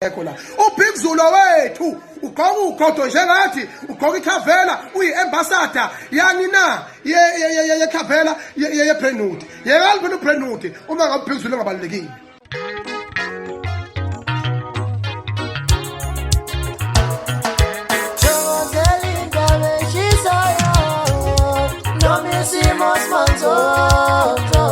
Ekho la. UBig Zulu wethu ugqoka ugodo njengathi ugqoka ikhavela uyi-ambassador yani na yekhavela ye-Brentwood. Yekani phela uBrentwood uma ngabe uBig Zulu engabalulekile. Thokozela indaba eshisayo noma isimo simanzonzo.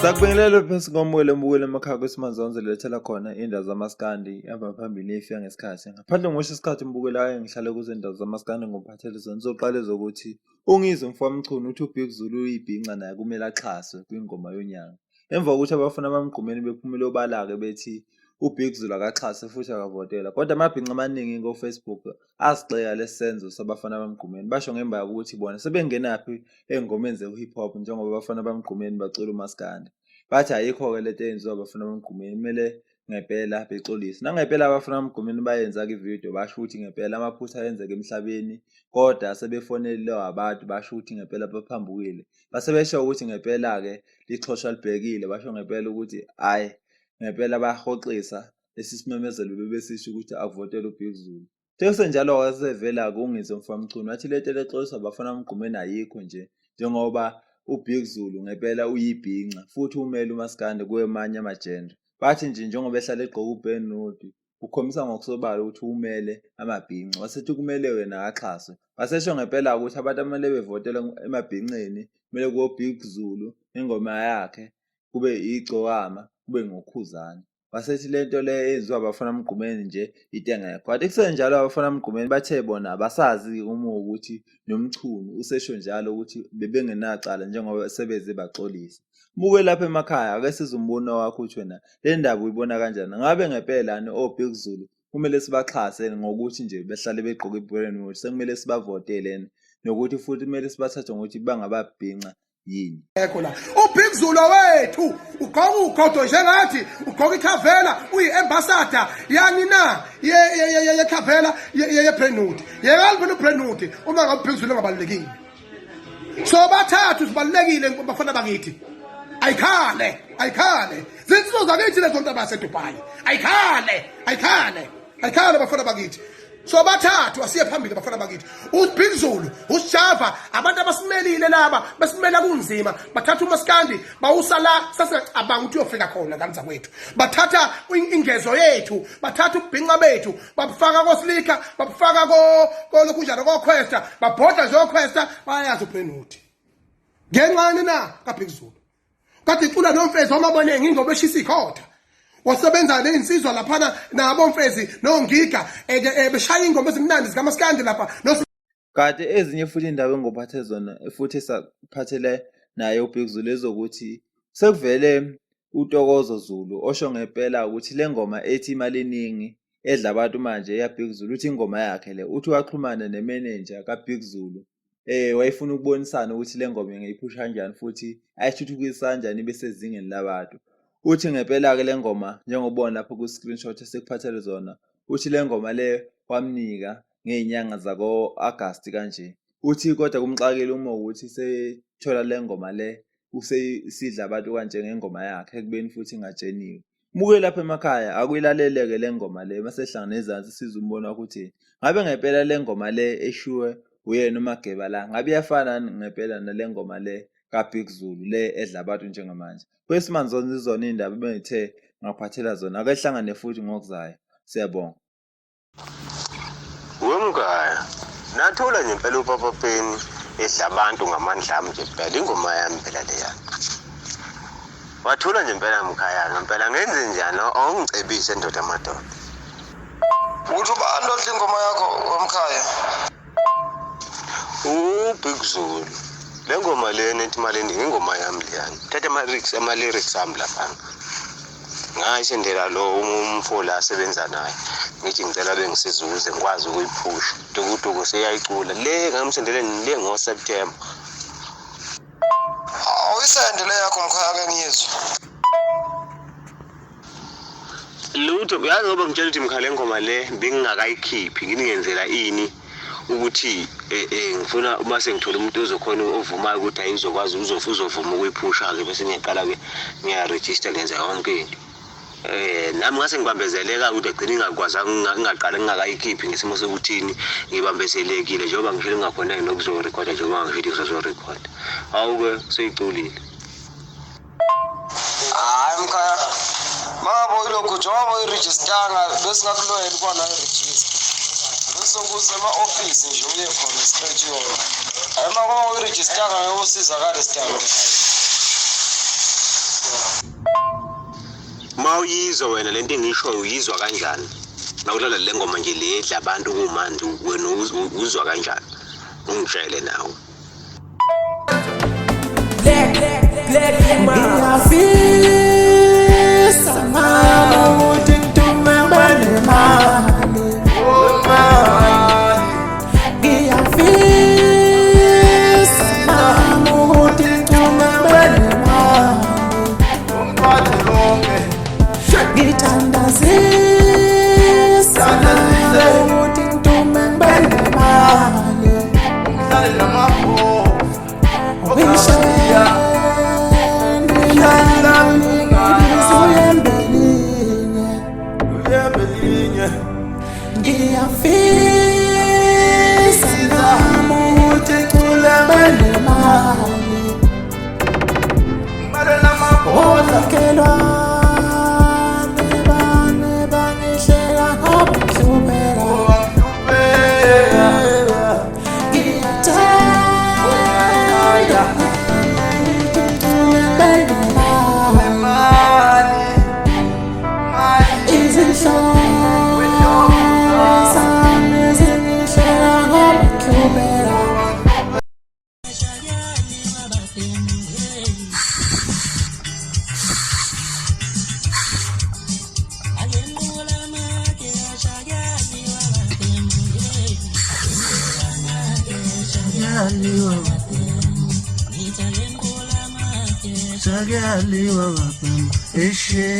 Sakubingelela phansi komoya mbukeli emakhaya kwesimanzonzo lethela khona indaba zamaskandi ihamba phambili ifika ngesikhathi. Ngaphandle ngosho isikhathi mbukeli ake ngihlale kuzo indaba zamaskandi ngophathele zona. Sizoqala ezokuthi uNgizwe mfowamchunu uthi uBig Zulu uyibhinca naye kumele axhaswe kwingoma yonyaka. Emva kokuthi abafana bamgqumeni bephumele obala-ke bethi uBig Zulu akaxhase futhi akavotelwa. Kodwa amabhinca amaningi ko-Facebook asigxeka lesi senzo sabafana bamgqumeni basho ngemva kokuthi bona sebengenaphi ey'ngomeni ze-hip hop njengoba abafana bamgqumeni bacula umaskandi. Bathi ayikho-ke lento eyenziwa abafana bamgqumeni kumele ngempela bexolise. Nangempela abafana bamgqumeni bayenza-ke ividiyo basho ukuthi ngempela amaphutha ayenzeka emhlabeni kodwa sebefonelwe abantu basho ukuthi ngempela baphambukile. Base besho ukuthi ngempela-ke lixhoshwa libhekile basho ngempela ukuthi hhayi ngempela bayahoxisa lesi simemezelo bebesisho ukuthi akuvotelwe uBig Zulu. Sekusenjalo wasevela-ke uNgizwe Mfamchunu wathi lento lexoliswa abafana Mgqumeni ayikho nje njengoba uBig Zulu ngempela uyibhinca futhi umele umaskandi kwemanye amajenda. Bathi nje njengoba ehlale egqoka uBen Nudi ukhombisa ngokusobala ukuthi umele amabhinca wasethi kumele wena axhaswe. Wasesho ngempela ukuthi abantu akumele bevotele emabhinceni kumele kuwo Big Zulu ingoma yakhe kube igcokama kube ngokhuzane. Wasethi le nto le eyenziwa abafana Mgqumeni nje into engekho. Kanti kusenjalo abafana Mgqumeni bathe bona abasazi-ke uma ukuthi noMchunu usesho njalo ukuthi bebengenacala njengoba sebeze baxolisa. Muke lapha emakhaya ake sizwe umbono wakho ukuthi wena le ndaba uyibona kanjani. Ngabe ngempela ni oBig Zulu kumele sibaxhase ngokuthi nje behlale begqoke i-brand sekumele sibavotele nokuthi futhi kumele sibathathe ngokuthi bangababhinca yini ekho la uBig Zulu wethu ugqoka ugodo njengathi ugqoka ikhavela uyi-ambassador yani na yekhavela ye-Brentwood. Yekani phela uBrentwood uma ngabe uBig Zulu engabalulekile. So bathathu sibalulekile bafana bakithi. Ayikhale, ayikhale. Zinsizwa zakithi lezo nto baseDubai. Ayikhale, ayikhale. Ayikhale bafana bakithi. So bathathu asiye phambili bafana bakithi. UBig Zulu, uSjava, abantu abasimelile laba, basimela kunzima. Bathatha uMaskandi bawusa la sasingacabanga ukuthi uyofika khona ngane zakwethu. Bathatha ingezo yethu, bathatha ubhinqa bethu, babufaka koSlika, babufaka ko kolokhunjana koQuesta, babhodla nje oQuesta, bayazi uBrenwood. Ngenxani na kaBig Zulu. Kade icula nomfezi wamaboneng ingoba eshisa ikhotha. Wasebenza nezinsizwa laphana nabo mfezi nongiga beshaya ingoma ezimnandi zikamaskandi lapha no Kanti ezinye futhi indaba engophathe zona futhi esaphathele naye uBig Zulu ezokuthi sekuvele uTokozo Zulu osho ngempela ukuthi le ngoma ethi imali eningi edla abantu manje eyaBig Zulu uthi ingoma yakhe le uthi waxhumana nemenenja kaBig Zulu wayefuna ukubonisana ukuthi le ngoma ingayiphusha kanjani futhi ayithuthukisa kanjani ibe sezingeni labantu. Uthi ngempela-ke le ngoma njengobona lapho ku-screenshot esikuphathele zona, uthi le ngoma le wamnika ngey'nyanga zako-Agasti kanje. Uthi kodwa kumxakile uma ukuthi sethola le ngoma le usesidla abantu kanje ngengoma yakhe ekubeni futhi ingatsheniwe. Muke lapha emakhaya akuyilaleleke le ngoma le masehlangana ezansi sizwe umbono wakho ukuthi ngabe ngempela le ngoma le eshiwe uyena uMageba la ngabe iyafana ngempela nale ngoma le kaBig Zulu le edla abantu njengamanje. Kwesimanje zona izona iy'ndaba ebengithe ngakuphathela zona ake hlangane futhi ngokuzayo. Siyabonga. Wemkhaya, nathola nje impela uPapa Penny edla abantu ngamandla ami nje phela ingoma yami phela leya. Wathula nje impela mkhaya ngempela ngenze njani awungicebise ndoda madoda. Uthi ubani odla ingoma yakho wemkhaya? UBig Zulu. Le ngoma lena ethi imali eningi ingoma yami leyana. Thatha ama-lyrics ama-lyrics ami laphana. Ngayisendela lo umfo la asebenza naye. Ngithi ngicela bengisiza ukuze ngikwazi ukuyiphusha. Dukuduku seyayicula. Le ngamsendele le ngo-September. Awuyisende le yakho mkhaya ke ngiyizwe. Lutho uyazi ngoba ngitshela ukuthi mkhale ngoma le bengingakayikhiphi nginingenzela ini ukuthi ngifuna uma sengithola umuntu ozokhona ovumayo ukuthi hayi uzokwazi uzovuma ukuyiphusha-ke bese ngiyaqala-ke ngiyarejista ngenza yonke into. Nami ngase ngibambezeleka ukuthi agcine ngingakwazanga ngingaqala ngingakayikhiphi ngesimo sokuthini ngibambezelekile njengoba ngishilo ngingakhoneki nokuzorekhoda njengoba ngishilo ngizorekhoda. Hawu-ke seyiculile. Hayi mkhaya, mangabe ilokhu njengoba uyirejistanga besingakuloyela ukuba nayo irejista bese kuze ema-ofisi nje uye khona straight yona. Hayi, uma ngoba uyirejistanga ngeke usizakale sidalo mkhaya. Uma uyizwa wena lento engiyishoyo uyizwa kanjani? Nawulala le ngoma nje le edla abantu kumanje wena uzwa kanjani? Ungitshele nawe. Ngiyafisa mama ukuthi ngitume nemali. Ngiyafisa mama ukuthi ngitume nemali. Ngithandazisa mama ukuthi ngitume nemali. Ngiyafisa nami ukuthi ngicule nemali. Omakhelwane bami bangihleka ngoba ngihlupheka. Ngiyathanda ukuthi ngicule nemali. Izinhlobo zami zingihleka ngoba ngihlupheka. Sakuyaliwa babhemu eshe.